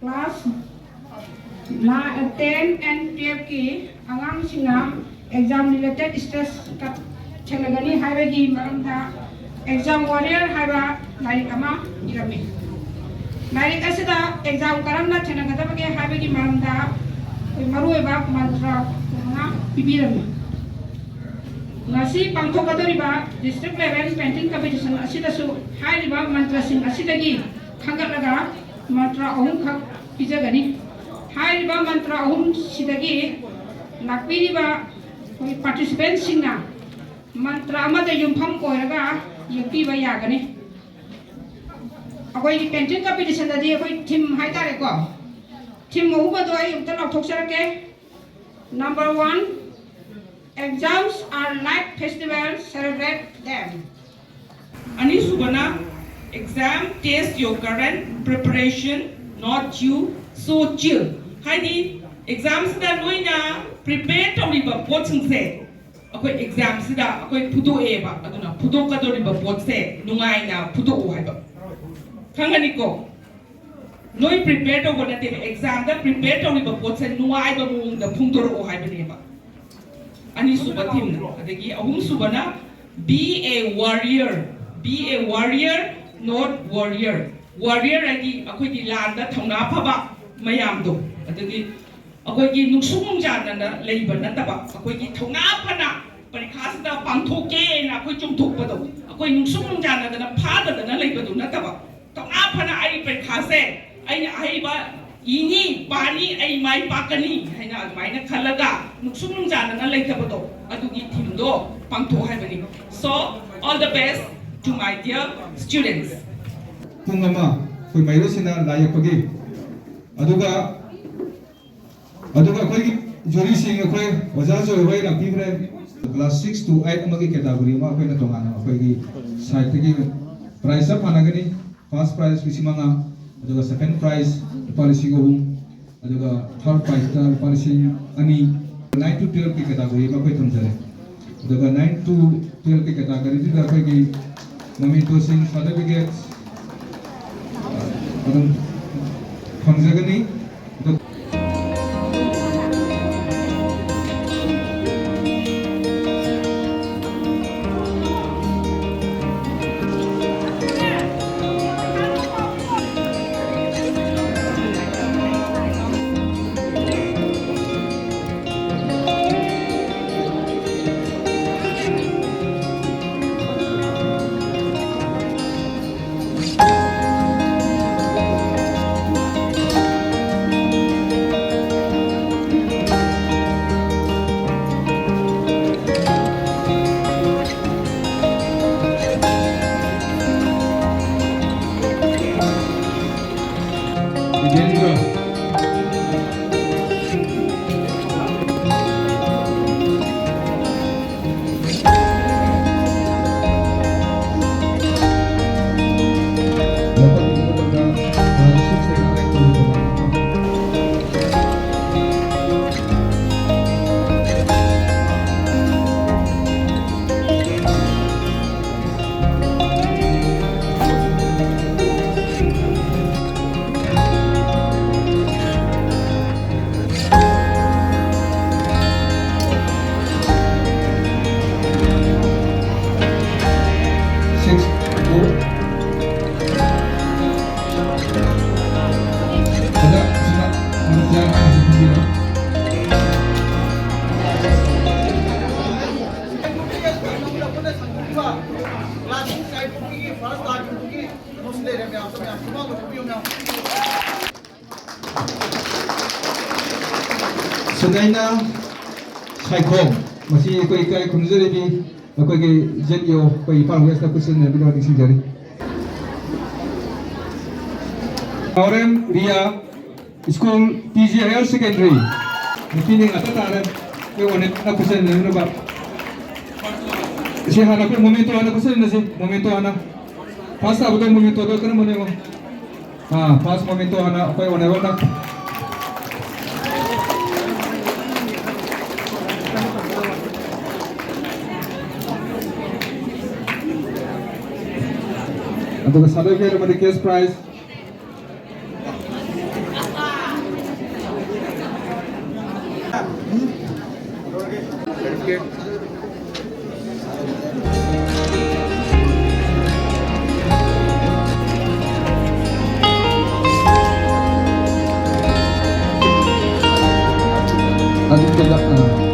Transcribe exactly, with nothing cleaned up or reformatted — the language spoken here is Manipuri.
Class ten and twelve ꯀꯤ ꯑꯉꯥꯡꯁꯤꯡꯅ exam related stress ꯊꯦꯡꯅꯒꯅꯤ ꯍꯥꯏꯕꯒꯤ ꯃꯔꯝꯗ Exam Warrior ꯍꯥꯏꯕ ꯂꯥꯏꯔꯤꯛ ꯑꯃ ꯏꯔꯝꯃꯤ꯫ ꯂꯥꯏꯔꯤꯛ ꯑꯁꯤꯗ exam ꯀꯔꯝꯅ ꯊꯦꯡꯅꯒꯗꯕꯒꯦ ꯍꯥꯏꯕꯒꯤ ꯃꯔꯝꯗ ꯑꯩꯈꯣꯏ ꯃꯔꯨꯑꯣꯏꯕ ꯃꯟꯇ꯭ꯔ ꯃꯉꯥ ꯄꯤꯕꯤꯔꯝꯃꯤ꯫ ꯉꯁꯤ ꯄꯥꯡꯊꯣꯛꯀꯗꯧꯔꯤꯕ district level painting competition ꯑꯁꯤꯗꯁꯨ ꯍꯥꯏꯔꯤꯕ ꯃꯟꯇ꯭ꯔꯁꯤꯡ ꯑꯁꯤꯗꯒꯤ ꯈꯟꯒꯠꯂꯒ ꯃꯟꯇ꯭ꯔ ꯑꯍꯨꯝꯈꯛ ꯄꯤꯖꯒꯅꯤ꯫ ꯍꯥꯏꯔꯤꯕ ꯃꯟꯇ꯭ꯔ ꯑꯍꯨꯝꯁꯤꯗꯒꯤ ꯂꯥꯛꯄꯤꯔꯤꯕ ꯑꯩꯈꯣꯏ participantꯁꯤꯡꯅ ꯃꯟꯇ꯭ꯔ ꯑꯃꯗ ꯌꯨꯝꯐꯝ ꯑꯣꯏꯔꯒ ꯌꯦꯛꯄꯤꯕ ꯌꯥꯒꯅꯤ꯫ ꯑꯩꯈꯣꯏꯒꯤ painting competitionꯗꯗꯤ ꯑꯩꯈꯣꯏ theme ꯍꯥꯏꯇꯥꯔꯦꯀꯣ, theme ꯑꯍꯨꯝ ꯑꯗꯣ ꯑꯩ ꯑꯃꯨꯛꯇ ꯂꯥꯎꯊꯣꯛꯆꯔꯛꯀꯦ꯫ Number one, exams are like festival, celebrate them. ꯑꯅꯤꯁꯨꯕꯅ, exam test your current preparation, not you, so chill. ꯍꯥꯏꯗꯤ examꯁꯤꯗ ꯅꯣꯏꯅ prepare ꯇꯧꯔꯤꯕ ꯄꯣꯠꯁꯤꯡꯁꯦ ꯑꯩꯈꯣꯏ examꯁꯤꯗ ꯑꯩꯈꯣꯏ ꯐꯨꯗꯣꯛꯑꯦꯕ꯫ ꯑꯗꯨꯅ ꯐꯨꯗꯣꯛꯀꯗꯧꯔꯤꯕ ꯄꯣꯠꯁꯦ ꯅꯨꯡꯉꯥꯏꯅ ꯐꯨꯗꯣꯛꯎ ꯍꯥꯏꯕ꯫ ꯈꯪꯒꯅꯤꯀꯣ? ꯅꯣꯏ prepare ꯇꯧꯕ ꯅꯠꯇꯦꯕ, examꯗ prepare ꯇꯧꯔꯤꯕ ꯄꯣꯠꯁꯦ ꯅꯨꯡꯉꯥꯏꯕ ꯃꯑꯣꯡꯗ ꯐꯣꯡꯗꯣꯔꯛꯑꯣ ꯍꯥꯏꯕꯅꯦꯕ꯫ ꯑꯅꯤꯁꯨꯕ themeꯅ꯫ ꯑꯗꯒꯤ ꯑꯍꯨꯝꯁꯨꯕꯅ, be a warrior, be a warrior, not warrior. Warrior ꯍꯥꯏꯗꯤ ꯑꯩꯈꯣꯏꯒꯤ ꯂꯥꯟꯗ ꯊꯧꯅꯥ ꯐꯕ ꯃꯌꯥꯝꯗꯣ, ꯑꯗꯒꯤ ꯑꯩꯈꯣꯏꯒꯤ ꯅꯨꯡꯁꯨꯛ ꯅꯨꯡꯖꯥꯟꯅꯅ ꯂꯩꯕ ꯅꯠꯇꯕ, ꯑꯩꯈꯣꯏꯒꯤ ꯊꯧꯅꯥ ꯐꯅ ꯄꯔꯤꯈꯥꯁꯤꯗ ꯄꯥꯡꯊꯣꯛꯀꯦꯅ ꯑꯩꯈꯣꯏ ꯆꯣꯡꯊꯣꯛꯄꯗꯣ, ꯑꯩꯈꯣꯏ ꯅꯨꯡꯁꯨꯛ ꯅꯨꯡꯖꯥꯟꯅꯗꯅ ꯐꯥꯗꯗꯅ ꯂꯩꯕꯗꯨ ꯅꯠꯇꯕ, ꯊꯧꯅꯥ ꯐꯅ ꯑꯩ ꯄꯔꯤꯈꯥꯁꯦ ꯑꯩꯅ ꯑꯍꯩꯕ ꯏꯅꯤ, ꯄꯥꯅꯤ, ꯑꯩ ꯃꯥꯏ ꯄꯥꯛꯀꯅꯤ ꯍꯥꯏꯅ ꯑꯗꯨꯃꯥꯏꯅ ꯈꯜꯂꯒ ꯅꯨꯡꯁꯨꯛ ꯅꯨꯡꯖꯥꯟꯅꯅ ꯂꯩꯇꯕꯗꯣ, ꯑꯗꯨꯒꯤ themeꯗꯣ ꯄꯥꯡꯊꯣꯛ ꯍꯥꯏꯕꯅꯤ꯫ So, all the best to my dear students. ꯄꯨꯡ ꯑꯃ ꯑꯩꯈꯣꯏ ꯃꯍꯩꯔꯣꯏꯁꯤꯡꯅ ꯂꯥꯏ ꯌꯦꯛꯄꯒꯤ, ꯑꯗꯨꯒ ꯑꯗꯨꯒ ꯑꯩꯈꯣꯏꯒꯤ juryꯁꯤꯡ ꯑꯩꯈꯣꯏ ꯑꯣꯖꯥ ꯖꯣꯏ ꯍꯣꯏ ꯂꯥꯛꯄꯤꯈ꯭ꯔꯦ꯫ Class six to eight ꯑꯃꯒꯤ category ꯑꯃ ꯑꯩꯈꯣꯏꯅ ꯇꯣꯉꯥꯟꯅ ꯑꯩꯈꯣꯏꯒꯤ sideꯇꯒꯤ prize ꯆꯞ ꯃꯥꯟꯅꯒꯅꯤ꯫ First prize ꯂꯤꯁꯤꯡ ꯃꯉꯥ, ꯑꯗꯨꯒ second prize ꯂꯨꯄꯥ ꯂꯤꯁꯤꯡ ꯑꯍꯨꯝ, ꯑꯗꯨꯒ third prizeꯇ ꯂꯨꯄꯥ ꯂꯤꯁꯤꯡ ꯑꯅꯤ꯫ Nine to twelveꯀꯤ category ꯑꯃ ꯑꯩꯈꯣꯏ ꯊꯝꯖꯔꯦ꯫ ꯑꯗꯨꯒ nine to twelveꯀꯤ categoryꯁꯤꯗ ꯑꯩꯈꯣꯏꯒꯤ mementoꯁꯤꯡ, certificates, ꯑꯗꯨꯝ ꯐꯪꯖꯒꯅꯤ꯫ Six, four. ꯑꯣꯖꯥ, ꯁꯤꯗ ꯃꯔꯨꯞ ꯌꯥꯏꯃ ꯑꯃꯁꯨ ꯐꯝꯕꯤꯔꯣ꯫ ꯁꯨꯗꯥꯏꯅꯥ ꯁꯥꯏꯈꯣꯝ, ꯃꯁꯤ ꯑꯩꯈꯣꯏ ꯏꯀꯥꯏ ꯈꯨꯝꯅꯖꯔꯤꯕꯤ ꯑꯩꯈꯣꯏꯒꯤ ꯖꯦꯠ ꯏ ꯑꯣ, ꯑꯩꯈꯣꯏ ꯏꯝꯐꯥꯜ ꯋꯦꯁꯇ ꯈꯨꯠꯁꯤꯟꯅꯕꯤꯗꯕ ꯅꯤꯡꯁꯤꯡꯖꯔꯤ꯫ Naorem Riya, school P G higher secondary, ꯅꯨꯄꯤꯅ ꯉꯥꯛꯇ ꯇꯥꯔꯦ꯫ ꯑꯩꯈꯣꯏ ꯑꯣꯅꯦꯅ ꯈꯨꯠꯁꯤꯟꯅꯅꯕ꯫ ꯁꯤ ꯍꯥꯟꯅ ꯑꯩꯈꯣꯏ ꯃꯣꯃꯦꯟꯇꯣ ꯍꯥꯟꯅ ꯈꯨꯠꯁꯤꯟꯅꯁꯤ, ꯃꯣꯃꯦꯟꯇꯣ ꯍꯥꯟꯅ꯫ ꯐꯥꯔꯁ ꯇꯥꯕꯗꯣ ꯃꯣꯃꯦꯟꯇꯣꯗꯣ ꯀꯔꯝꯕꯅꯣ ꯌꯦꯡꯉꯣ꯫ ꯑꯥ, ꯐꯥꯔꯁ ꯃꯣꯃꯦꯟꯇꯣ ꯍꯥꯟꯅ ꯑꯩꯈꯣꯏ ꯑꯣꯅꯦꯕꯜꯅ꯫ ꯑꯗꯨꯒ ꯁꯥꯔꯇꯤꯐꯤꯀꯦꯠ ꯑꯃꯗꯤ ꯀꯦꯁ ꯄ꯭ꯔꯥꯏꯖ꯫ ꯑꯗꯨꯝ ꯀꯩꯗ-, ꯑ,